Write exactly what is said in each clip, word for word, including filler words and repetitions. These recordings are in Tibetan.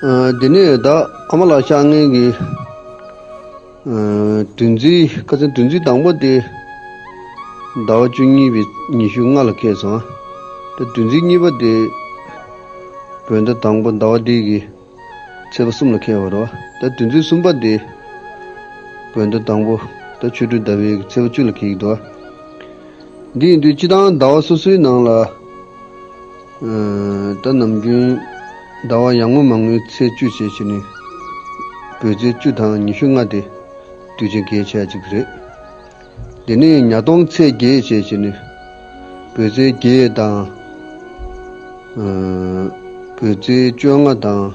ཨ། དེ་ནས་ད་ཨ་མ་ལགས་ཤར་མངལ་གྱི་ཨ། བདུན་ཚིགས། ཁ་སང་བདུན་ཚིགས་དང་པོ་དེ་ཟླ་བ་བཅུ་གཉིས་པའི་ཉི་ཤུ་ལྔ་ལ་འཁེལ་སོང་། ད་བདུན་ཚིགས་གཉིས་པ་དེ་བོད་ཟླ་དང་པོ་ཟླ་བ་འདིའི་གི་ཚེས་པ་གསུམ་ལ་འཁེལ་བ་རེད་བ། ད་བདུན་ཚིགས་གསུམ་པ་དེ་བོད་ཟླ་དང་པོ། ད་ཆོ་འཕྲུལ་ཟླ་བའི་གི་ཚེས་པ་བཅུ་ལ་འཁེལ་གྱི་འདུག་བ། འདི་ཡིན་དུས་སྤྱིར་བཏང་ཟླ་བ་སོ་སོའི་ནང་ལ། ཨ། ད་ནམ་རྒྱུན་ཟླ་བ་ཡར་ངོ་མར་ངོའི་ཚེས་བཅུ་བྱས་བྱས་ནས་བོད་ཚེས་བཅུ་དང་ཉི་ཤུ་ལྔ་དེ་དུས་ཆེན་གལ་ཆེ་ཡ་གཅིག་རེད། དེ་ནས་ཉ་སྟོང་ཚེས་བརྒྱད་བྱས་བྱས་ནས་བོད་ཚེས་བརྒྱད་དང་། ཨ། བོད་ཚེས་བཅོ་ལྔ་དང་།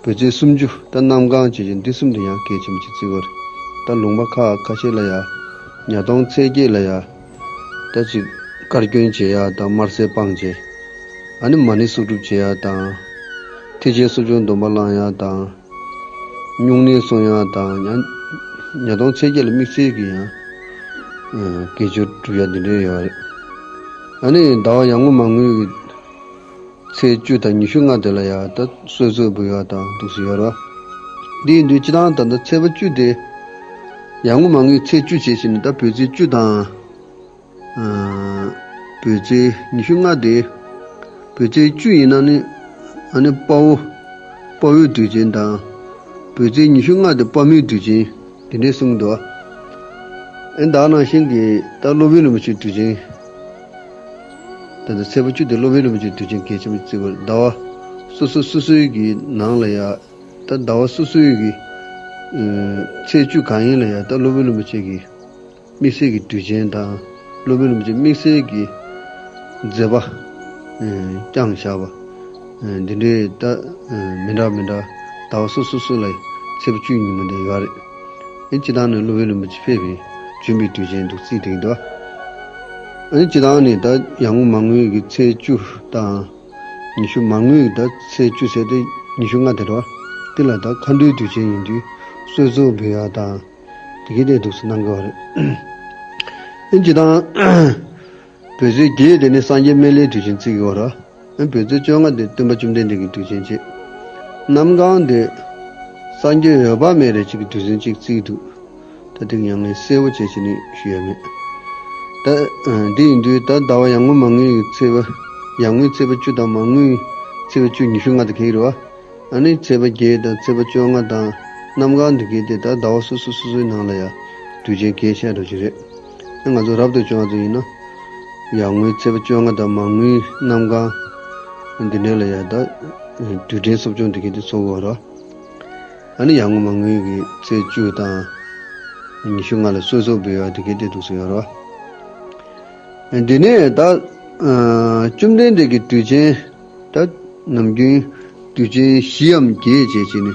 བོད་ཚེས་སུམ་ཅུ། ད་གནམ་གང་བྱས་བྱས་འདི་གསུམ་དེ་ཡང་གལ་ཆེན་པོ་ཅིག་བརྩི་གི་རེད། ད་ལུང་པ་ཁག་ཁ་ཤས་ལ་ཡ་ཉ་སྟོང་ཚེས་བརྒྱད་ལ་ཡ། ད་ཅིག་དཀར་སྐྱོན་བྱེད་ཡ་དང་དམར་ཟས་སྤངས་བྱས། ཨ་ནི་མ་ཎི་གསོག་སྒྲུབ་བྱེད་ཡ་དང་། ཐེག་ཆེན་གསོ་སྦྱོང་སྡོམ་པ་བླང་ཡ་དང་། སྨྱུང་གནས་སྲུང་ཡ་དང་། ཡང་ཉ་སྟོང་ཚེས་བརྒྱད་ལ་དམིགས་བསལ་གྱི་ཡང་དགེ་སྦྱོར་སྒྲུབ་ཡ་འདི་འདྲ་ཡོད་རེད། ཨ་ནི་ཟླ་བ་ཡར་ངོ་མར་ངོའི་གི་ཚེས་བཅུ་དང་ཉི་ཤུ་ལྔ་དེ་ལ་ཡང་ད་གསོལ་ཚོགས་འབུལ་ཡ་དང་འདུག་སེ་ཡོད་རེད། འདི་ཡིན་དུས་སྤྱིར་བཏང་ད་ལྟ་ཚེས་པ་བཅུ་དེ་ཡར་ངོ་མར་ངོའི་ཚེས་བཅུ་བྱས་བྱས་ནས་ད་བོད་ཚེས་བཅུ་དང་། ཨ། བོད་ཚེས་ཉི་ཤུ་ལྔ་དེ། བོད་ཚེས་བཅུ་ཡིན་ན་ནི་ཨ་ནི་དཔའ་བོ། དཔའ་བོའི་དུས་ཆེན་དང་། བོད་ཚེས་ཉི་ཤུ་ལྔ་དེ་དཔའ་མོའི་དུས་ཆེན། དེ་འདྲས་གསུངས་འདུག་ཨེ། ད་ནང་བཞིན་གྱི་ད་སློབ་དཔོན་རིན་པོ་ཆེའི་དུས་ཆེན། ད་ལྟ་ཚེས་པ་བཅུ་དེ་སློབ་དཔོན་རིན་པོ་ཆེའི་དུས་ཆེན་གལ་ཆེན་པོ་བརྩི་དགོས། ཟླ་བ་སོ་སོ་སོ་སོའི་གི་ནང་ལ་ཡ། ད་ཟླ་བ་སོ་སོའི་གི་ཨ། ཚེས་བཅུ་གང་ཡིན་ལ་ཡ་ད་སློབ་དཔོན་རིན་པོ་ཆེ་གི་དམིགས་བསལ་གྱི་དུས་ཆེན་དང་། སློབ་དཔོན་རིན་པོ་ཆེ་དམིགས་བསལ་གྱི་མཛད་པ་ཨ། བསྐྱངས་བཞག་པ་ཨ། འདི་འདྲའི་ད་ཨ། མི་འདྲ་མི་འདྲ་ཟླ་བ་སོ་སོ་སོ་ལ་ཚེས་པ་བཅུའི་ཉིན་མོ་འདི་ཡོད་རེད། ཨ་ནི་སྤྱིར་བཏང་ནས་སློབ་དཔོན་རིན་པོ་ཆེ་ཕེབས་པའི་བྱོན་པའི་དུས་ཆེན་འདུག་བརྩིས་བསྡད་ཀྱི་འདུག་ཨ་ནི་སྤྱིར་བཏང་ནས་ད་ཡར་ངོ་མར་ངོའི་གི་ཚེས་བཅུ་དང་། ཉི་ཤུ་མར་ངོའི་ད་ཚེས་བཅུ་ཟེར་ཏེ་ཉི་ཤུ་ལྔ་དེ་རེད་བ། དེ་ལ་ད་མཁའ་འགྲོའི་དུས་ཆེན་ཡིན་དུས་གསོལ་ཚོགས་འབུལ་ཡ་དང་། དེ་གའི་དེ་འདུག་སེ་གནང་གི་ཡོད་རེད། ཨིན་ཇི་དང་། བོད་ཚེས་བརྒྱད་དེ་ནི་སངས་རྒྱས་སྨན་བླའི་དུས་ཆེན་བརྩི་གི་ཡོད་རེད། ཨ། བོད་ཚེས་བཅོ་ལྔ་དེ་སྟོན་པ་བཅོམ་ལྡན་འདས་ཀྱི་དུས་ཆེན་བྱེད། གནམ་གང་དེ་སངས་རྒྱས་འོད་དཔག་མེད་རེ་གཅིག་གི་དུས་ཆེན་གཅིག་བརྩི་གི་འདུག་ད་དེ་ཡང་ངས་གསལ་པོ་བྱས་བྱས་ནས་ཞུ་ཡ་མེད། ད་ཨ། འདི་ཡིན་དུས་ད་ཟླ་བ་ཡར་ངོ་མར་ངོའི་ཚེས་པ། ཡར་ངོའི་ཚེས་པ་བཅུ་དང་མར་ངོའི་ཚེས་པ་བཅུ། ཉི་ཤུ་ལྔ་དེ་ག་རེ་རེད་བ། ཨ་ནི་ཚེས་པ་བརྒྱད་དང་ཚེས་པ་བཅོ་ལྔ་དང་གནམ་གང་འདི་གའི་དེ་ད་ཟླ་བ་སོ་སོ་སོ་སོའི་ནང་ལ་ཡང་དུས་ཆེན་གལ་ཆེ་འདྲ་ཅིག་རེད། ཨ། ང་ཚོ་རབ་ཏུ་བྱུང་བ་ཚོ་ཡིན་ན་ཡར་ངོའི་ཚེས་པ་བཅོ་ལྔ་དང་མར་ངོའི་གནམ་གང་འདི་འདྲ་ལ་ཡང་ད་དུས་དྲན་གསོ་སྦྱོང་འདི་གའི་དེ་ཚོགས་ཀྱི་ཡོད་རེད། ཨ་ནི་ཡར་ངོ་མར་ངོའི་གི་ཚེས་བཅུ་དང་ཉི་ཤུ་ལྔ་ལ་གསོལ་ཚོགས་འབུལ་བ་འདི་གའི་དེ་འདུག་སེ་ཡོད་རེད། འདི་ནས་ད་ཨ། བཅོམ་ལྡན་འདས་ཀྱི་དུས་ཆེན། ད་ནམ་རྒྱུན་དུས་ཆེན་བཞིའམ་བརྒྱད་བྱས་བྱས་ནས་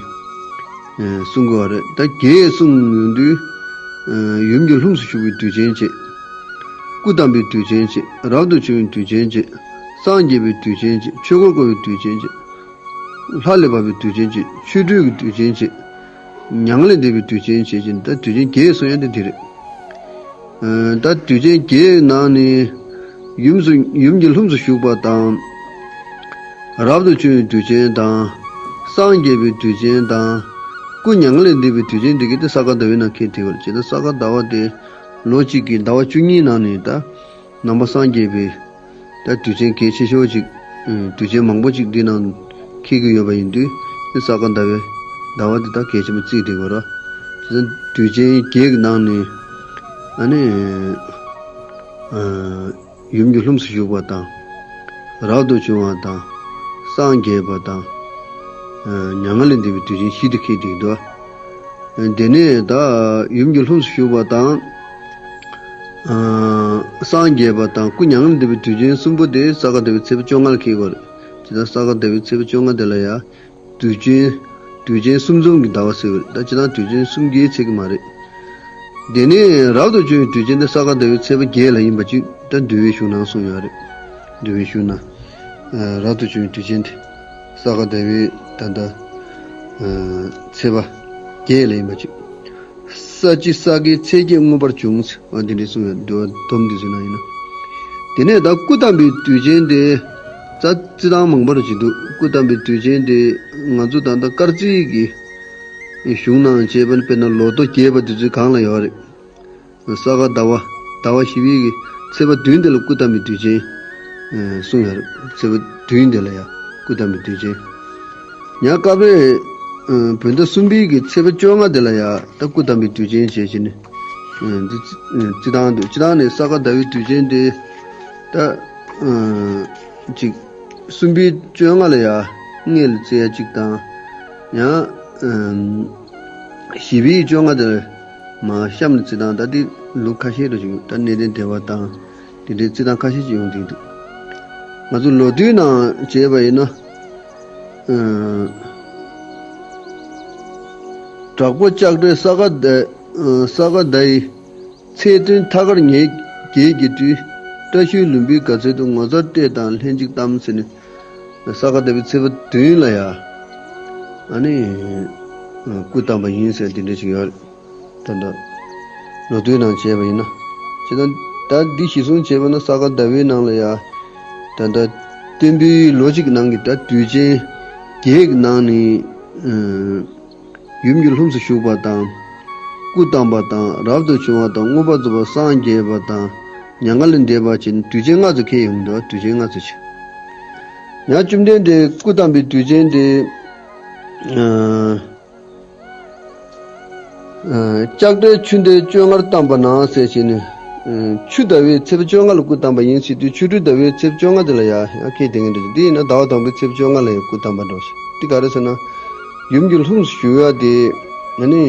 ཨ། གསུང་གི་ཡོད་རེད། ད་བརྒྱད་གསུང་ཡོང་དུས་ཨ། ཡུམ་གྱི་ལྷུམས་སུ་ཞུགས་པའི་དུས་ཆེན་བྱས། སྐུ་བལྟམས་པའི་དུས་ཆེན་བྱས། རབ་ཏུ་བྱུང་བའི་དུས་ཆེན་བྱས། སངས་རྒྱས་པའི་དུས་ཆེན་བྱས། ཆོས་འཁོར་བསྐོར་བའི་དུས་ཆེན་བྱས། ལྷ་ལས་བབས་པའི་དུས་ཆེན་བྱས། ཆོ་འཕྲུལ་གྱི་དུས་ཆེན་བྱས། མྱ་ངན་ལས་འདས་པའི་དུས་ཆེན་བྱས་ཅིང་། ད་དུས་ཆེན་བརྒྱད་གསུང་ཡ་དེ་འདི་རེད། ཨ། ད་དུས་ཆེན་བརྒྱད་ནང་ནས་ཡུམ་སུ། ཡུམ་གྱི་ལྷུམས་སུ་ཞུགས་པ་དང་། རབ་ཏུ་བྱུང་བའི་དུས་ཆེན་དང་། སངས་རྒྱས་པའི་དུས་ཆེན་དང་། སྐུ་མྱ་ངན་ལས་འདས་པའི་དུས་ཆེན་འདི་གའི་དེ་ས་ག་ཟླ་བའི་ནང་འཁེལ་བསྡད་པ་རེད། བྱས་ན་ས་ག་ཟླ་བ་དེ་ལོ་གཅིག་གི་ཟླ་བ་བཅུ་གཉིས་ནང་ནས་ད་ནང་པ་སངས་རྒྱས་པའི་ད་དུས་ཆེན་གལ་ཆེ་ཤོས་ཅིག་ཨ། དུས་ཆེན་མང་པོ་ཅིག་འདི་ནང་འཁེལ་གྱི་ཡོད་པ་ཡིན་དུས། དེ་ས་ག་ཟླ་བའི་ཟླ་བ་འདི་ད་གལ་ཆེན་པོ་བརྩིས་བསྡད་དགོས་རེད། དེ་ཚོ་དུས་ཆེན་བརྒྱད་ཀྱི་ནང་ནས་ཨ་ནི་ཨ། ཡུམ་གྱི་ལྷུམས་སུ་ཞུགས་པ་དང་། རབ་ཏུ་བྱུང་བ་དང་། སངས་རྒྱས་པ་དང་། ཨ། མྱ་ངན་ལས་འདས་པའི་དུས་ཆེན་བཞི་དེ་འཁེལ་བསྡད་ཀྱི་འདུག་དེ་ནས་ད་ཡུམ་གྱི་ལྷུམས་སུ་ཞུགས་པ་དང་། ཨ། སངས་རྒྱས་པ་དང་སྐུ་མྱ་ངན་ལས་འདས་པའི་དུས་ཆེན་གསུམ་པོ་དེ་ས་ག་ཟླ་བའི་ཚེས་པ་བཅོ་ལྔ་ལ་འཁེལ་དགོས་རེད། དེ་ལྟར་ས་ག་ཟླ་བའི་ཚེས་པ་བཅོ་ལྔ་དེ་ལ་ཡང་དུས་ཆེན། དུས་ཆེན་གསུམ་འཛོམས་ཀྱི་ཟླ་བ་ཟེར་བ་རེད། ད་སྤྱིར་བཏང་དུས་ཆེན་གསུམ་གྱིས་ཚད་ཀྱི་མ་རེད། དེ་ནས་རབ་ཏུ་བྱུང་བའི་དུས་ཆེན་དེ་ས་ག་ཟླ་བའི་ཚེས་པ་བརྒྱད་ལ་ཡིན་པ་ཅིག་ད་འདུལ་བའི་གཞུང་ནང་གསུངས་ཡོད་རེད། འདུལ་བའི་གཞུང་ན། ཨ། རབ་ཏུ་བྱུང་བའི་དུས་ཆེན་དེ་ས་ག་ཟླ་བའི་ད་ལྟ་ཨ། ཚེས་པ་བརྒྱད་ལ་ཡིན་པ་ཅིག་ས་བྱི་ས་གའི་ཚེས་བརྒྱད་མངོན་པར་འབྱུང་ཟེར་བ་འདི་འདྲ་གསུངས་ཡོད་འདུག་བ། སྡོམ་འདི་ཚོའི་ནང་ཡིན་ན། དེ་ནས་ད་སྐུ་བལྟམས་པའི་དུས་ཆེན་དེ་ རྩ་རྩི་སྟངས་མང་པོ་རུ་ཅིག་འདུག་སྐུ་བལྟམས་པའི་དུས་ཆེན་དེ་ང་ཚོ་ད་ལྟ་སྐར་རྩིས་ཀྱི་གཞུང་ནང་བྱས་པ་ནི་དཔེར་ན་ལོ་ཐོ་རྒྱས་པ་དེ་ཚོའི་སྒང་ལ་ཡོད་རེད། ས་ག་ཟླ་བ་ཟླ་བ་བཞི་པའི་གི་ཚེས་པ་བདུན་དེ་ལ་སྐུ་བལྟམས་པའི་དུས་ཆེན་གསུངས་ཡོད་རེད། ཚེས་པ་བདུན་དེ་ལ་ཡང་སྐུ་བལྟམས་པའི་དུས་ཆེན། ཡང་སྐབས་རེ་བོད་ཟླ་གསུམ་པའི་གི་ཚེས་པ་བཅོ་ལྔ་དེ་ལ་ཡང་ད་སྐུ་བལྟམས་པའི་དུས་ཆེན་བྱས་བྱས་ནས་འདི་རྩི་སྟངས་འདུག་སྤྱིར་བཏང་ནས་ས་ག་ཟླ་བའི་དུས་ཆེན་དེ་ད་ཅིག་གསུམ་པའི་བཅོ་ལྔ་ལ་ཡང་སྔས་ལ་བརྩི་ཡ་གཅིག་དང་། ཡང་བཞི་པའི་བཅོ་ལྔ་དེར་མར་གཤམ་ལ་བརྩི་སྟངས་ད་འདི་ལུགས་ཁ་ཤས་རེ་ཞིག་ད་གནས་བརྟན་སྡེ་པ་དང་དེ་འདྲའི་བརྩི་སྟངས་ཁ་ཤས་ཅིག་ཡོང་གི་འདུག་ང་ཚོ་ལོ་དུས་ནང་བྱས་པ་ཡིན་ན། དྲག་པོ་ལྕགས་སྤྲེལ་ས་ག་ཟླ་ས་ག་ཟླ་ཡི་ཚེས་བདུན་ཐ་སྐར་ཉེར་བརྒྱད་ཀྱི་དུས། བཀྲ་ཤིས་ལྷུན་པོའི་དགའ་ཚལ་དུ་ངོ་མཚར་ལྟས་དང་ལྷན་ཅིག་བལྟམས་ཟེར་ནས་ས་ག་ཟླ་བའི་ཚེས་པ་བདུན་ལ་ཡ་ཨ་ནི་སྐུ་བལྟམས་པ་ཡིན་ཟེར་དེ་འདྲ་ཞིག་ཡོད་རེད། ད་ལྟ་ལོ་དུས་ནང་བྱས་པ་ཡིན་ན། བྱས་ཙང་ད་འདི་གཞི་བཟུང་བྱས་པ་ན་ས་ག་ཟླ་བའི་ནང་ལ་ཡ་ད་ལྟ་སྟོན་པའི་ལོ་གཅིག་ནང་གི་ད་དུས་ཆེན་བརྒྱད་ཀྱི་ནང་ནས་ཡུམ་གྱི་ལྷུམས་སུ་ཞུགས་པ་དང་། སྐུ་བལྟམས་པ་དང་རབ་ཏུ་བྱུང་བ་དང་མངོན་པར་རྫོགས་པར་སངས་རྒྱས་པ་དང་མྱ་ངན་ལས་འདས་པ་བཅས་དུས་ཆེན་ལྔ་ཚོ་འཁེལ་ཡོང་འདུག་དུས་ཆེན་ལྔ་ཚོ་ཆེ། ཡང་བཅོམ་ལྡན་འདས་སྐུ་བལྟམས་པའི་དུས་ཆེན་དེ། ལྕགས་སྤྲེལ་ཆུ་ཟླའི་བཅོ་ལྔར་བལྟམས་པ་ན་ཟེར་བྱས་ནས། ཆུ་ཟླ་བའི་ཚེས་པ་བཅོ་ལྔ་ལ་སྐུ་བལྟམས་པ་ཡིན་ཟེར་དུས་ཆུ་སྦྲུལ་ཟླ་བའི་ཚེས་པ་བཅོ་ལྔ་དེ་ལ་ཡང་ཡང་ཁས་དེ་ངེས་འགྲོ་ཞིག་འདི་ཡིན་ན་ཟླ་བ་དང་པོའི་ཚེས་པ་བཅོ་ལྔ་ལ་ཡང་སྐུ་བལྟམས་པ་འགྲོ་ཞིག་འདི་ག་རེ་ཟེར་ན། ཡུམ་གྱི་ལྷུམས་སུ་ཞུགས་ཡ་དེ་ཨ་ནི།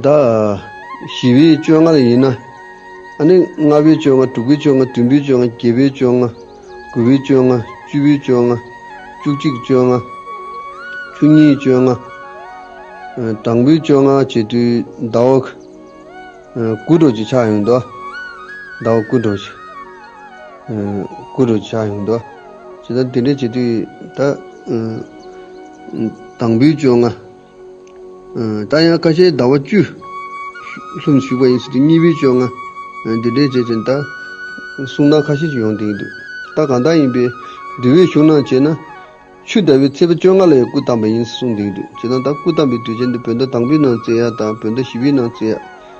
ཟླ་བཞི་པའི་བཅོ་ལྔ་ལ་ཡིན་ན། ཨ་ནི་ལྔ་པའི་བཅོ་ལྔ་དྲུག་པའི་བཅོ་ལྔ་བདུན་པའི་བཅོ་ལྔ་བརྒྱད་པའི་བཅོ་ལྔ། དགུ་པའི་བཅོ་ལྔ། བཅུ་པའི་བཅོ་ལྔ། བཅུ་གཅིག་བཅོ་ལྔ། བཅུ་གཉིས་བཅོ་ལྔ། ཨ། དང་པོའི་བཅོ་ལྔ་བྱེད་དུས་ཟླ་བ། ཨ། དགུ་འགྲོ་ཅིག་ཆགས་ཡོང་དོ། ཟླ་བ་དགུ་འགྲོ་ཅིག་ཨ། དགུ་འགྲོ་ཅིག་ཆགས་ཡོང་དོ། བྱས་ཙང་དེ་འདྲ་བྱེད་དུས་ད། ཨ། དང་པོའི་བཅོ་ལྔ། ཨ། ད་ཡང་ཁ་ཤས་ཟླ་བ་བཅུ་ལྷུམས་ཞུགས་པ་ཡིན་ཟེར་དུས་གཉིས་པའི་བཅོ་ལྔ། ཨ། འདི་འདྲའི་བྱས་ཙང་ད་གསུང་སྟངས་ཁ་ཤས་ཤིག་ཡོང་བསྡད་ཀྱི་འདུག་ད་གང་ལྟར་ཡིན་པའི་འདུལ་བའི་གཞུང་ནང་བྱས་ན། ཆུ་ཟླ་བའི་ཚེས་པ་བཅོ་ལྔ་ལ་ཡང་སྐུ་བལྟམས་པ་ཡིན་གསུངས་བསྡད་ཀྱི་འདུག་བྱས་ཙང་ད་སྐུ་བལྟམས་པའི་དུས་ཆེན་འདི་བོད་ཟླ་དང་པོའི་ནང་བརྩི་ཡ་དང་བོད་ཟླ་བཞི་པའི་ནང་བརྩི་ཡ།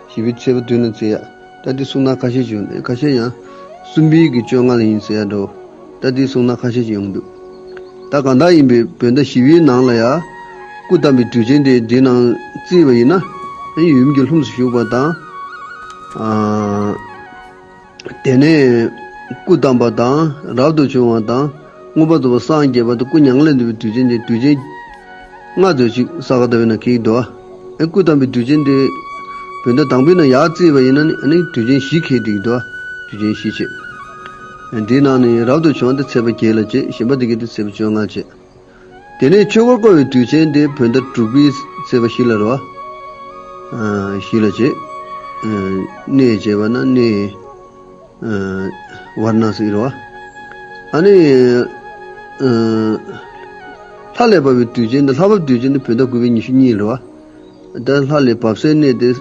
བཞི་པའི་ཚེས་པ་བདུན་ལ་བརྩི་ཡ། ད་འདི་གསུང་སྟངས་ཁ་ཤས་ཤིག་ཡོང་། ཁ་ཤས་ཡང་གསུམ་པའི་གི་བཅོ་ལྔ་ལ་ཡིན་ཟེར་ཡ་འདྲ་བོ། ད་འདི་གསུང་སྟངས་ཁ་ཤས་ཤིག་ཡོང་འདུག་ད་གང་ལྟར་ཡིན་པའི་བོད་ཟླ་བཞི་པའི་ནང་ལ་ཡ་སྐུ་བལྟམས་པའི་དུས་ཆེན་དེ་འདི་ནང་བརྩིས་པ་ཡིན་ན། ཡུམ་གྱི་ལྷུམས་སུ་ཞུགས་པ་དང་། ཨ། དེ་ནས་སྐུ་བལྟམས་པ་དང་རབ་ཏུ་བྱུང་བ་དང་མངོན་པར་རྫོགས་པར་སངས་རྒྱས་པ་དང་སྐུ་མྱ་ངན་ལས་འདས་པའི་དུས་ཆེན་དེ་དུས་ཆེན་ལྔ་ཙམ་ཞིག་ས་ག་ཟླ་བའི་ནང་འཁེལ་གྱི་འདུག་ཨེ། སྐུ་བལྟམས་པའི་དུས་ཆེན་དེ་བོད་ཟླ་དང་པོའི་ནང་ཡར་བརྩིས་པ་ཡིན་ན་ནི་ཨ་ནི་དུས་ཆེན་བཞི་འཁེལ་བསྡད་ཀྱི་འདུག་དུས་ཆེན་བཞི་བྱས། དེའི་ནང་ནས་རབ་ཏུ་བྱུང་བ་དེ་ཚེས་པ་བརྒྱད་ལ་བྱས། གཞན་པ་དེ་གའི་དེ་ཚེས་པ་བཅོ་ལྔ་བྱས། དེ་ནས་ཆོས་འཁོར་བསྐོར་བའི་དུས་ཆེན་དེ་བོད་ཟླ་དྲུག་པའི་ཚེས་པ་བཞི་ལ་རེད་བ། ཨ། བཞི་ལ་བྱེད། ཨ། གནས་བྱས་པ་ན་གནས། ཨ། ཝཱ་ར་ཎ་སི་རེད་བ། ཨ་ནི། ཨ། ལྷ་ལས་བབས་པའི་དུས་ཆེན་དེ་ལྷ་བབས་དུས་ཆེན་དེ་བོད་ཟླ་དགུ་པའི་ཉི་ཤུ་གཉིས་རེད་བ། ད་ལྷ་ལས་བབས་སའི་གནས་དེ་ལྷ་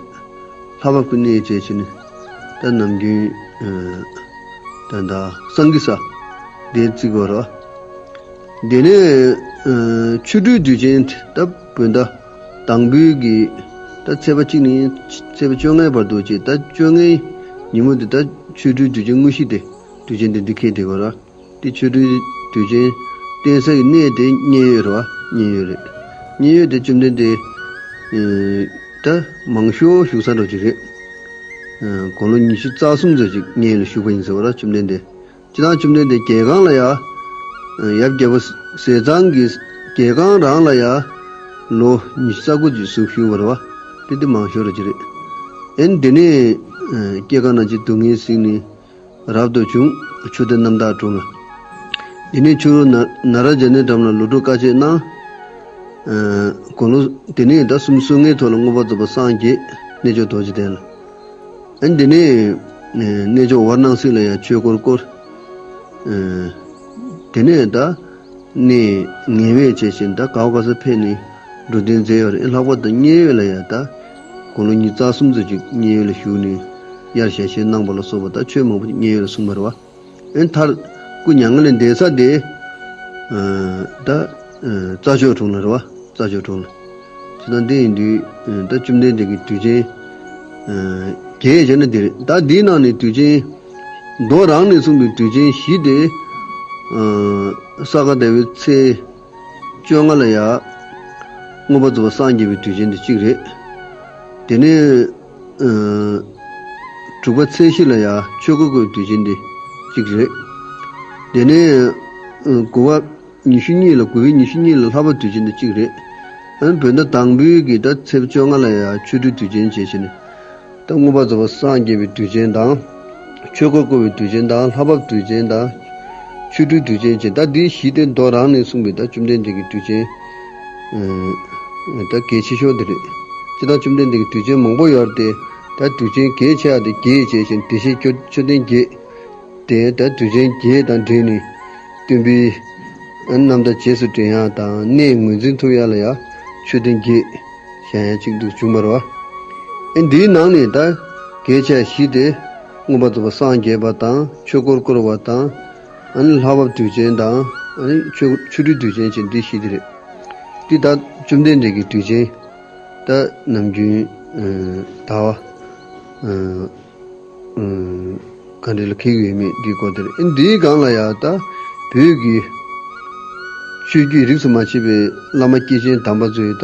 བབས་ཀྱི་གནས་བྱས་བྱས་ནས་ད་ནམ་རྒྱུན་ཨ་ད་ད་སངས་ཀྱི་ས་དེ་བརྩི་དགོས་རེད། དེ་ནས་ཨ་ཆོ་འཕྲུལ་དུས་ཆེན་ད་བོད་ཟླ་དང་པོའི་གི་ད་ཚེས་པ་གཅིག་ནས་ཚེས་པ་བཅོ་ལྔའི་བར་དུ་བྱས། ད་བཅོ་ལྔའི་ཉིན་མོ་དེ་ད་ཆོ་འཕྲུལ་དུས་ཆེན་དངོས་གཞི་དེ་དུས་ཆེན་དེ་འདི་འཁེལ་བསྡད་དགོས་རེད། དེ་ཆོ་འཕྲུལ་དུས་ཆེན་བརྟེན་ས་ཡི་གནས་དེ་མཉན་ཡོད་རེད་བ། མཉན་ཡོད་རེད། མཉན་ཡོད་དེ་བཅོམ་ལྡན་འདས་ཨེ་ད་མང་ཤོས་བཞུགས་ས་འདྲ་ཅིག་རེད། ཨེ་དགུང་ལོ་ཉི་ཤུ་རྩ་གསུམ་ཙམ་ཅིག་མཉན་ཡོད་ལ་བཞུགས་པ་ཡིན་ཟེར་བ་རེད་བཅོམ་ལྡན་འདས། སྤྱིར་བཏང་བཅོམ་ལྡན་འདས་རྒྱལ་ཁང་ལ་ཡ། ཨེ་ཡབ་རྒྱལ་པོ་ཟས་གཙང་གི་རྒྱལ་ཁང་རང་ལ་ཡ། ལོ་ཉི་ཤུ་རྩ་དགུ་ཅིག་བཞུགས་བཞུགས་པ་རེད་བ། དེ་དེ་མང་ཤོས་རེད་ཅིག་རེད། ཨེ་དེ་ནས་ཨེ་སྐྱེ་རྒ་ན་འཆིའི་སྡུག་བསྔལ་གཟིགས་ནས། རབ་ཏུ་བྱུང་། ཆུ་སྟོད་རྣམ་དག་གྲོང་ལ། དེ་ནས་ཕྱི་རུ་ན་ན་ར་ཛ་ནའི་འགྲམ་ལ་ལོ་དྲུག་དཀའ་སྤྱད་གནང་། ཨ་དགུང་ལོ་དེ་ནས་ཟླ་གསུམ་སོ་ལྔའི་ཐོག་ལ་མངོན་པར་རྫོགས་པར་སངས་རྒྱས། རྣལ་འབྱོར་རྡོ་རྗེ་གདན་ལ། ཨ་དེ་ནས་ཨ་གནས་མཆོག་ཝཱ་ར་ཎ་སི་ལ་ཡང་ཆོས་འཁོར་བསྐོར། ཨ་དེ་ནས་ད་གནས་ངེས་མེད་བྱས་ཤིང་ད་ག་བ་ག་ས་ཕེབས་ནས་འགྲོ་དོན་མཛད་ཡོད་རེད། ལྷག་པར་དུ་མཉན་ཡོད་ལ་ཡང་ད་དགུང་ལོ་ཉི་ཤུ་རྩ་གསུམ་ཙམ་ཅིག་མཉན་ཡོད་ལ་བཞུགས་ནས་དབྱར་ཞལ་བཞེས་གནང་བ་ལ་སོགས་པ་ད་ཆོས་མང་པོ་ཅིག་མཉན་ཡོད་ལ་གསུངས་པ་རེད་བ། ཨེ་མཐར་ སྐུ་མྱ་ངན་ལས་འདས་ས་དེ་ད་རྩྭ་མཆོག་གྲོང་ལ་རེད་བ། རྩྭ་མཆོག་གྲོང་ལ། བྱས་ཙང་དེ་ཡིན་དུས་ད་བཅོམ་ལྡན་འདས་ཀྱི་དུས་ཆེན་བརྒྱད་བྱས་ན་དེ་རེད། ད་འདིའི་ནང་ནས་དུས་ཆེན་མདོ་རང་ནས་གསུངས་པའི་དུས་ཆེན་བཞི་དེ་ས་ག་ཟླ་བའི་ཚེས་བཅོ་ལྔ་ལ་ཡ་མངོན་པར་རྫོགས་པར་སངས་རྒྱས་པའི་དུས་ཆེན་དེ་གཅིག་རེད། དེ་ནས་དྲུག་པ་ཚེས་བཞི་ལ་ཡ་ཆོས་འཁོར་བསྐོར་བའི་དུས་ཆེན་དེ་གཅིག་རེད། དེ་ནས་དགུ་པ་ཉི་ཤུ་གཉིས་ལ་དགུ་པའི་ཉི་ཤུ་གཉིས་ལ་ལྷ་བབས་དུས་ཆེན་དེ་གཅིག་རེད། ཨ་ནི་བོད་ཟླ་དང་པོའི་གི་ད་ཚེས་བཅོ་ལྔ་ལ་ཡ་ཆོ་འཕྲུལ་དུས་ཆེན་བྱས་བྱས་ནས། ད་མངོན་པར་རྫོགས་པར་སངས་རྒྱས་པའི་དུས་ཆེན་དང་། ཆོས་འཁོར་བསྐོར་བའི་དུས་ཆེན་དང་ལྷ་བབས་དུས་ཆེན་དང་། ཆོ་འཕྲུལ་དུས་ཆེན་བཅས། ད་འདི་བཞི་དེ་མདོ་རང་ནས་གསུངས་པའི་ད་བཅོམ་ལྡན་འདས་ཀྱི་དུས་ཆེན་ད་གལ་ཆེ་ཤོས་དེ་རེད། སྤྱིར་བཏང་བཅོམ་ལྡན་འདས་ཀྱི་དུས་ཆེན་མང་པོ་ཡོད་རེད་དེ། ད་དུས་ཆེན་གལ་ཆེ་བ་དེ་བརྒྱད་བྱས་ཤིང་། བདེ་གཤེགས་མཆོད་རྟེན་བརྒྱད་དེ་ད་དུས་ཆེན་བརྒྱད་དང་འབྲེལ་ནས་སྟོན་པའི་རྣམ་ཐར་རྗེས་སུ་དྲན་ཡ་དང་གནས་ངོས་འཛིན་ཐུབ་ཡ་ལ་ཡ་མཆོད་རྟེན་བརྒྱད་བཞེངས་ཡ་གཅིག་འདུག་བྱུང་བ་རེད་བ། ཨེ་འདིའི་ནང་ནས་ད་གལ་ཆེ་བཞི་དེ་མངོན་པར་རྫོགས་པར་སངས་རྒྱས་པ་དང་། ཆོས་འཁོར་བསྐོར་བ་དང་། ཨ་ནི་ལྷ་བབས་དུས་ཆེན་དང་། ཨ་ནི་ཆོ་ཆོ་འཕྲུལ་དུས་ཆེན་བཅས་འདི་བཞི་དེ་རེད། འདི་ད་བཅོམ་ལྡན་འདས་ཀྱི་དུས་ཆེན་ད་ནམ་རྒྱུན་ཟླ་བ་ག་འདྲ་ལ་འཁེལ་གྱི་ཡོད་མེད་འདིའི་སྐོར་དེ་རེད། ཨེ་འདིའི་སྒང་ལ་ཡང་ད་བོད་ཀྱི་ཆོས་བརྒྱུད་རིས་སུ་མ་ཆད་པའི་བླ་མ་སྐྱེས་ཆེན་དམ་པ་ཚོའི་ད་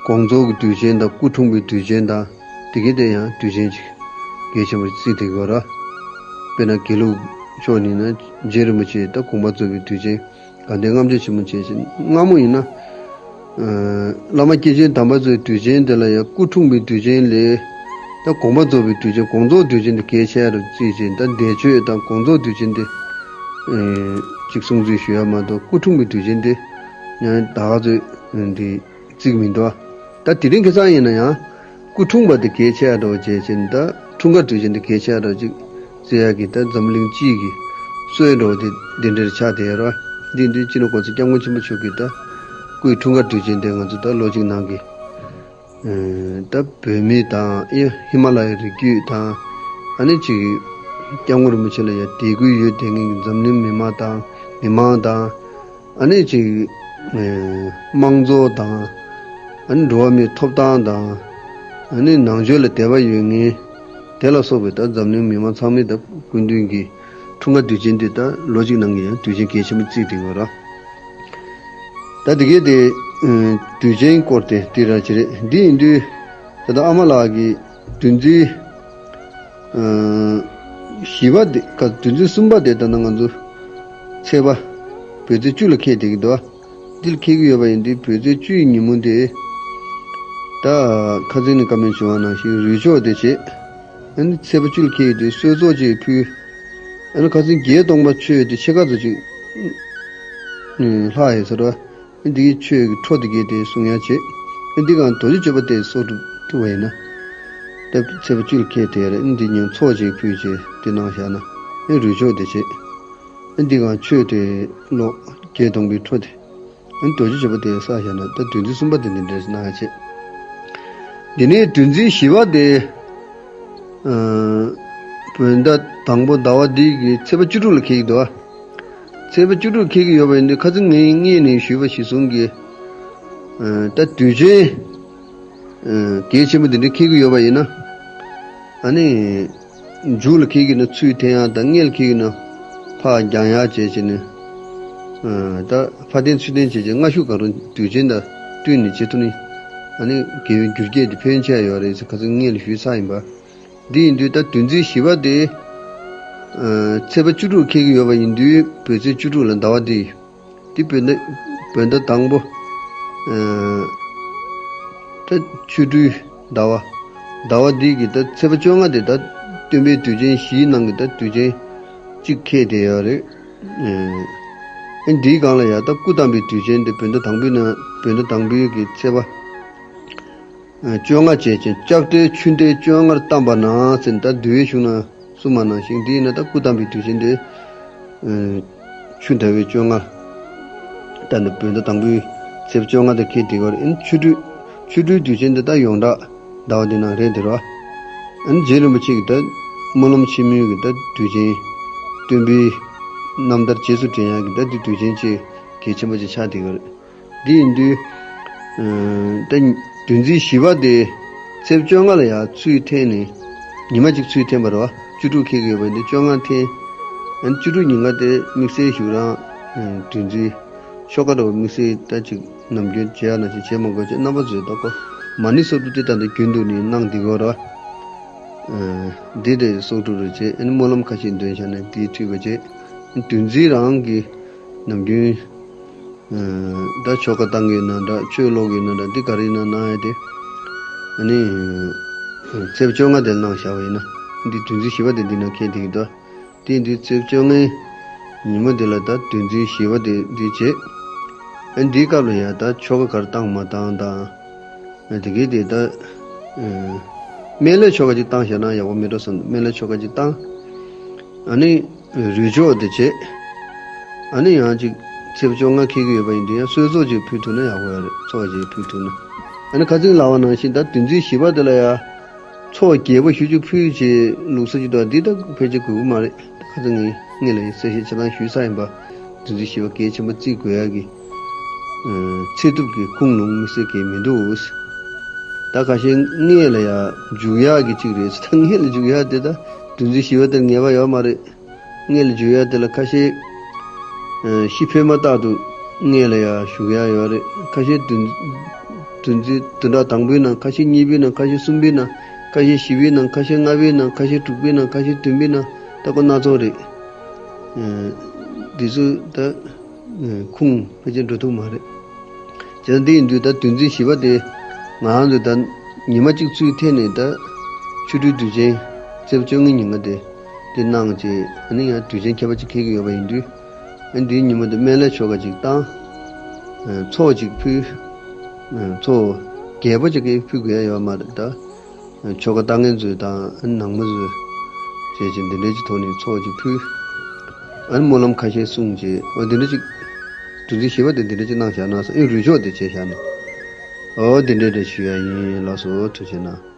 དགོངས་རྫོགས་ཀྱི་དུས་ཆེན་དང་། སྐུ་འཁྲུངས་པའི་དུས་ཆེན་དང་། དེ་གའི་དེ་ཡང་དུས་ཆེན་ཅིག་གལ་ཆེན་པོ་བརྩིས་བསྡད་ཀྱི་ཡོད་རེད། དཔེར་ན་དགེ་ལུགས་ཕྱོགས་ནས་ན་རྗེ་རིན་པོ་ཆེ་ད་དགོངས་པ་རྫོགས་པའི་དུས་ཆེན། དགའ་ལྡན་ལྔ་མཆོད་ཆེན་མོ་བྱས་ཤིང་། སྔ་མོ་ཡིན་ན་བླ་མ་སྐྱེས་ཆེན་དམ་པ་ཚོའི་དུས་ཆེན་དེ་ལ་ཡང་སྐུ་འཁྲུངས་པའི་དུས་ཆེན་ལས་ད་དགོངས་པ་རྫོགས་པའི་དུས་ཆེན། དགོངས་རྫོགས་དུས་ཆེན་དེ་གལ་ཆེ་རུ་བརྩིས་ཤིང་། ད་འདས་མཆོད་དང་དགོངས་རྫོགས་དུས་ཆེན་དེ་ཅིག་སྲུང་བརྩི་ཞུ་ཡ་མ་གཏོགས། སྐུ་འཁྲུངས་པའི་དུས་ཆེན་དེ་ཡང་ད་ག་ཚོད་འདི་བརྩི་གི་མི་འདུག་ད་དེ་རིང་ཁ་སང་ཡིན་ན་ཡང་སྐུ་འཁྲུངས་པ་དེ་གལ་ཆེ་འགྲོ་བྱས་ཕྱིན། ད་འཁྲུངས་སྐར་དུས་ཆེན་དེ་གལ་ཆེ་འགྲོ་ཅིག་བརྩི་ཡག་གི་ད་འཛམ་གླིང་སྤྱི་གི་སྲོལ་འགྲོ་དེ་འདི་འདྲར་ཆགས་བསྡད་ཡོད་རེད། འདི་འདི་སྤྱི་ནོར་༸གོང་ས་༸སྐྱབས་མགོན་ཆེན་པོ་མཆོག་གི་ད་སྐུའི་འཁྲུངས་སྐར་དུས་ཆེན་དེ་ང་ཚོ་ད་ལོ་གཅིག་ནང་གི་ད་བོད་མི་དང་། ཨེ་ཧི་མ་ལ་ཡའི་རི་རྒྱུད་དང་། ཨ་ནི་ཅིག་སྐྱབས་མགོན་རིན་པོ་ཆེ་ལ་ཡང་དད་གུས་ཡོད་བསྡད་མཁན་གྱི་འཛམ་གླིང་མི་མང་དང་། མི་མང་དང་། ཨ་ནི་ཅིག་ཨེ་དམངས་གཙོ་དང་། ཨ་ནི་འགྲོ་བ་མིའི་ཐོབ་ཐང་དང་། ཨ་ནི་ནང་ཆོས་ལ་དད་པ་ཡོད་མཁན་དེ་ལ་སོགས་པའི་ད་འཛམ་གླིང་མི་མང་ཚང་མས་ད་སྐུ་མདུན་གྱི་འཁྲུངས་སྐར་དུས་ཆེན་འདི་ད་ལོ་གཅིག་ནང་གི་ཡང་དུས་ཆེན་གལ་ཆེན་པོ་བརྩིས་བསྡད་ཡོད་རེད། ད་དེ་གའི་དེ་ཨེ་དུས་ཆེན་སྐོར་དེ་དེ་རང་ཅི་རེད། འདི་ཡིན་དུས་ད་ལྟ་ཨ་མ་ལགས་ཀྱིས་བདུན་ཚིགས་ཨ་བཞི་པ་དེ་ག་བདུན་ཚིགས་གསུམ་པ་དེ་ད་ལྟ་ང་ཚོ་ཚེས་པ་བོད་ཚེས་བཅུ་ལ་འཁེལ་བསྡད་ཀྱི་འདུག་འདི་ལ་འཁེལ་གྱི་ཡོད་པ་ཡིན་དུས། བོད་ཚེས་བཅུའི་ཉིན་མོ་དེ་ད་ཁ་སང་ནས་བཀའ་མོལ་བྱུང་བ་ནང་བཞིན་རུས་ཆོག་དེ་བྱེད། ཨ་ནི་ཚེས་པ་བཅུ་ལ་འཁེལ་ཡོད་དུས་གསོལ་ཚོགས་ཅིག་ཕུལ། ཨ་ནི་ཁ་སང་བརྒྱད་སྟོང་པ་མཆོད་དེ་ཕྱེད་ཀ་ཙམ་ཅིག་ལྷག་ཡོད་ས་རེད། འདི་གི་ཆོས་ཀྱི་འཕྲོ་དེ་གའི་དེ་གསུང་ཡ་བྱེད། འདི་གང་རྡོ་རྗེ་གཅོད་པ་དེ་གསོག་ཐུབ་ཐུབ་པ་ཡིན་ན། ད་ཚེས་པ་བཅུ་ལ་འཁེལ་དེ་རེད། འདི་ཉིན་ཚོགས་ཅིག་ཕུལ་བྱས་དེ་གནང་བཞག་ན། རུས་ཆོག་དེ་བྱེད། འདི་གང་ཆོས་དེ་ལོ་བརྒྱད་སྟོང་པའི་འཕྲོ་དེ། རྡོ་རྗེ་གཅོད་པ་དེ་བསགས་བཞག་ན། ད་བདུན་ཚིགས་གསུམ་པ་དེ་འདི་འདྲ་གནང་ཡ་བྱེད། འདི་ནས་བདུན་ཚིགས་བཞི་པ་དེ། ཨ་བོད་ཟླ་དང་པོ་ཟླ་བ་འདི་གི་ཚེས་པ་བཅུ་དྲུག་ལ་འཁེལ་གྱི་འདུག་ཚེས་པ་བཅུ་དྲུག་འཁེལ་གྱི་ཡོད་པ་ཡིན་དུས། ཁ་སང་ངས་སྔོན་ནས་ཞུས་པ་གཞིར་བཟུང་གིས། ཨ་ད་དུས་ཆེན་ཨ་གལ་ཆེན་པོ་འདི་འདྲ་འཁེལ་གྱི་ཡོད་པ་ཡིན་ན། ཨ་ནི་མཇུག་ལ་འཁེལ་གྱི་ན་ཚུར་འཐེན་ཡག་དང་། སྔོན་ལ་འཁེལ་གྱི་ན་ཕར་འགྱངས་ཡག་བྱས་བྱས་ནས། ཨ་ད་ཕར་འཐེན་ཚུར་འཐེན་བྱས་བྱས་སྔ་གཞུག་གང་རུང་དུས་ཆེན་དང་བསྟུན་ནས་བྱེད་ཐུབ་ན། ཨ་ནི་དགེ་བའི་འགྱུར་རྒྱས་དེ་ཕོན་ཆེ་ཡོད་རེད་ཟེར་ཁ་སང་སྔོན་ལ་ཞུས་ཚར་ཡིན་པ། འདི་ཡིན་དུས་ད་བདུན་ཚིགས་བཞི་པ་དེ་ཨ་ཚེས་པ་བཅུ་དྲུག་འཁེལ་གྱི་ཡོད་པ་ཡིན་དུས། བོད་ཚེས་བཅུ་དྲུག་ལ་ཟླ་བ་འདི་འདི་བོད་ཟླ་བོད་ཟླ་དང་པོ་ཨ་ད་ཆོ་འཕྲུལ་ཟླ་བ། ཟླ་བ་འདི་གི་ད་ཚེས་པ་བཅོ་ལྔ་དེ་ད་སྟོན་པའི་དུས་ཆེན་བཞིའི་ནང་གི་ད་དུས་ཆེན་གཅིག་འཁེལ་བསྡད་ཡོད་རེད། ཨ་འདིའི་སྒང་ལ་ཡང་ད་སྐུ་བལྟམས་པའི་དུས་ཆེན་དེ་བོད་ཟླ་དང་པོའི་ནང་། བོད་ཟླ་དང་པོའི་གི་ཚེས་པ་བཅོ་ལྔ་བྱས་ཅིང་། ལྕགས་སྤྲེལ་ཆུ་ཟླའི་བཅོ་ལྔར་བལྟམས་པ་ན་ཟེར་ད་འདུལ་བའི་གཞུང་ན་གསུངས་པ་ནང་བཞིན། འདི་ཡིན་ན་ད་སྐུ་བལྟམས་པའི་དུས་ཆེན་དེ་ཆུ་ཟླ་བའི་བཅོ་ལྔ། ད་ནི་བོད་ཟླ་དང་པོའི་ཚེས་བཅོ་ལྔ་དེ་འཁེལ་བསྡད་ཡོད་རེད། ཨ་ནི་ཆོ་འཕྲུལ་ཆོ་འཕྲུལ་དུས་ཆེན་དེ་ད་ཡོངས་གྲགས་ཟླ་བ་འདི་ནང་རེད་དེ་རོ། ཨ་ནི་རྗེ་རིན་པོ་ཆེ་གི་ད་སྨོན་ལམ་ཆེན་མོའི་གི་ད་དུས་ཆེན། སྟོན་པའི་ རྣམ་ཐར་རྗེས་སུ་དྲན་ཡག་གི་ད་འདི་དུས་ཆེན་ཅིག་གལ་ཆེན་པོ་ཅིག་ཆགས་བསྡད་ཡོད་རེད། འདི་ཡིན་དུས། ཨ་ད་བདུན་ཚིགས་བཞི་པ་དེ་ཚེས་བཅོ་ལྔ་ལ་ཡང་ཚུར་འཐེན་ནས། ཉི་མ་གཅིག་ཚུར་འཐེན་པ་རེད་བ། བཅུ་དྲུག་འཁེལ་གྱི་ཡོད་པ་ཡིན་དུས་བཅོ་ལྔ་འཐེན། ཨ་ནི་བཅུ་དྲུག་ཉིན་ཀ་དེ་དམིགས་བསལ་ཞིག་རང་། ཨ་བདུན་ཚིགས་ཆོ་ག་འདྲ་བོ་དམིགས་བསལ་ད་ཅིག་ནམ་རྒྱུན་བྱེད་ཡག་ནང་བཞིན་བྱེད་མ་དགོས་ཅེས་རྣམ་པ་ཚོས་ད་ཁོ་མ་ཎི་སོགས་དེ་ད་ལྟ་རྒྱུན་དུ་ནི་གནང་བསྡད་ཀྱི་ཡོད་རེད་བ། ཨ་འདི་དེ་སོགས་དྲུག་རེ་བྱས། ཨ་ནི་སྨོན་ལམ་ཁ་ཤས་འདོན་བྱས་ནས་དེའི་འཁྲིད་པ་བྱས། བདུན་ཚིགས་རང་གི་ནམ་རྒྱུན་ཨ་ད་ཆོ་ག་བཏང་གི་ཡོད་ན་འདྲ། ཆོས་ཀློག་གི་ཡོད་ན་འདྲ། འདི་ག་རེ་ཡིན་ན་གནང་ཡ་དེ། ཨ་ནི་ཚེས་བཅོ་ལྔ་དེ་གནང་བཞག་པ་ཡིན་ན། འདི་བདུན་ཚིགས་བཞི་པ་དེ་འདི་ན་འཁེལ་བསྡད་ཀྱི་འདུག་དེ་འདི་ཚེས་བཅོ་ལྔའི་ཉིན་མོ་འདི་ལ་ད་བདུན་ཚིགས་བཞི་པ་དེ་འདི་བྱས། ཨ་འདིའི་སྐབས་ལ་ཡ་ད་ཆོ་ག་ག་རེ་བཏང་མ་བཏང་དང་། ཨ་དེ་གའི་དེ་ད་ཨ་སྨན་བླའི་ཆོ་ག་ཅིག་བཏང་བཞག་ན་ཡག་པོ་མེད་འགྲོ་བསམ། སྨན་བླའི་ཆོ་ག་ཅིག་བཏང་། ཨ་ནི་རུས་ཆོག་དེ་བྱས། ཨ་ནི་ཡང་ཅིག་ཚེས་བཅོ་ལྔ་འཁེལ་གྱི་ཡོད་པ་ཡིན་དུས་ཡང་གསོལ་ཚོགས་ཅིག་ཕུལ་ཐུབ་ན་ཡག་པོ་ཡོད་རེད། ཚོགས་ཅིག་ཕུལ་ཐུབ་ན། ཨ་ནི་ཁ་སང་ལབ་པ་ནང་བཞིན་ད་བདུན་ཚིགས་བཞི་པ་དེ་ལ་ཡ་ཚོགས་རྒྱས་པ་ཞེ་པོ་ཅིག་ཕུལ་བྱས་ལུགས་སྲོལ་ཅིག་འདུག་འདི་ད་ཕལ་ཆེར་དགོས་ཀྱི་མ་རེད། ད་ཁ་སང་ངས་སྔོན་ལ་ཡ་གསལ་བཤད་ཆ་ཚང་ཞུས་ཚར་ཡིན་པ། བདུན་ཚིགས་བཞི་པ་གལ་ཆེན་པོ་བརྩི་དགོས་ཡག་གི་ཨ་ཚད་ཐུབ་ཀྱི་ཁུངས་ལུང་མི་སྲིད་ཀྱི་མི་འདུག་ད་ཁ་ཤས་སྔོན་ལ་ཡ་འཇུག་ཡག་གི་ཅིག་རེད། ད་སྔོན་ལ་འཇུག་ཡག་དེ་ད་བདུན་ཚིགས་བཞི་པ་དེར་ངེས་པ་ཡོད་མ་རེད། སྔོན་ལ་འཇུག་ཡག་དེ་ལ་ཁ་ཤས་ཨ་ཤི་འཕོས་མ་ཐག་ཏུ་སྔོན་ལ་ཡ་ཞུགས་ཡག་ཡོད་རེད། ཁ་ཤས་བདུན་བདུན་ཚིགས་བདུན་ཕྲག་དང་པོའི་ནང་། ཁ་ཤས་གཉིས་པའི་ནང་། ཁ་ཤས་གསུམ་པའི་ནང་། ཁ་ཤས་བཞི་པའི་ནང་། ཁ་ཤས་ལྔ་པའི་ནང་། ཁ་ཤས་དྲུག་པའི་ནང་། ཁ་ཤས་བདུན་པའི་ནང་། ད་ཁོ་སྣ་ཚོགས་རེད། ཨ་འདི་ཚོ་ད་ཨ་ཁུངས་ཕལ་ཆེར་འགྲོ་ཐུབ་མ་རེད། བྱས་ཙང་འདི་ཡིན་དུས་ད་བདུན་ཚིགས་བཞི་པ་དེ་ང་རང་ཚོས་ད་ཉི་མ་གཅིག་ཚུར་འཐེན་ནས་ད་ཆོ་འཕྲུལ་དུས་ཆེན་ཚེས་བཅོ་ལྔའི་ཉིན་ཀ་དེ་དེ་གནང་བྱས། ཨ་ནི་ཡང་དུས་ཆེན་ཁྱད་པར་ཅིག་འཁེལ་གྱི་ཡོད་པ་ཡིན་དུས། ཨ་འདིའི་ཉིན་མོ་དེ་སྨན་བླའི་ཆོ་ག་ཅིག་བཏང་། ཨ་ཚོགས་ཅིག་ཕུལ། ཨ་ཚོགས་རྒྱས་པོ་ཅིག་གིས་ཕུལ་དགོས་ཡ་ཡོད་མ་རེད་ད། ཆོ་ག་ལྟ་མཁན་ཚོས་དང་ནང་མི་ཚོས་བྱས་བྱས་འདི་འདྲ་ཅིག་ཐོག་ནས་ཚོགས་ཅིག་ཕུལ། ཨ་ནི་སྨོན་ལམ་ཁ་ཤས་གསུངས་བྱས། འོ་འདི་འདྲ་ཅིག་བདུན་ཚིགས་བཞི་པ་དེ་འདི་འདྲ་ཅིག་གནང་བཞག་ན་བསམ། ཨེ་རུས་ཆོག་དེ་བྱས་བཞག་ན། འོ་འདི་འདྲ་འདྲ་ཞུ་ཡ་ཡིན། ལགས་སོ། ཐུགས་རྗེ་གནང་།